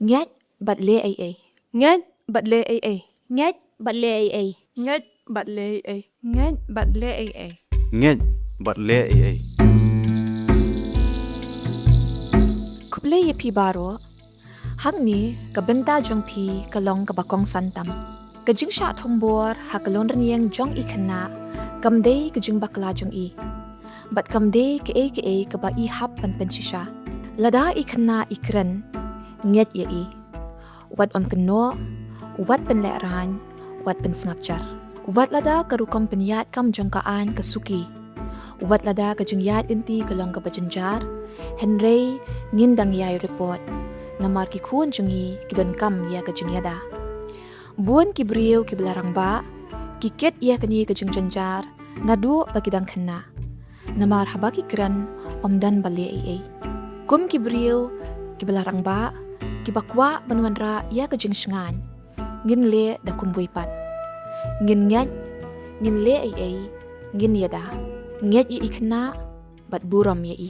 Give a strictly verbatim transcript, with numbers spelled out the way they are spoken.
Ngeit bad leh ei ei. Ngeit bad leh ei ei. Ngeit bad leh ei ei. Ngeit bad leh ei ei. Ngeit bad leh ei ei. Ngeit bad leh ei ei. Khublei ïa phi baroh. Hangne ka bynta jong phi ka long kaba kongsan tam. Ka jingshah thombor ha ka lon rynïeng jong i khynnah kam dei ka jingbakla jong i. Bad kam dei kaei kaei kaba i hap ban pynshisha. Lada i khynnah i kren, ngeit ïa i. Wat ym kynnoh, wat pynlehraiñ, wat pynsngap jar. Wat lada ka rukom pynïaid kam jong ka aiñ ka suk i. Wat lada ka jingïaid lynti ka long kaba jynjar, hynrei ngin dang ïai report. Namar ki khun jong ngi ki donkam ïa ka jingïada. Bun ki briew kiba la rangbah, ki kit ïa kane ka jingjynjar, naduh ba ki dang khynnah. Namar haba ki kren, ym don ba leh ei ei. Kum ki briew kiba la rangbah, kiba kwah ban wanrah ïa ka jingshngaiñ. Ngin leh da kumwei pat. Ngin ngeit, ngin leh ei ei, ngin ïada. Ngeit ïa i khynnah, bad burom ïa i.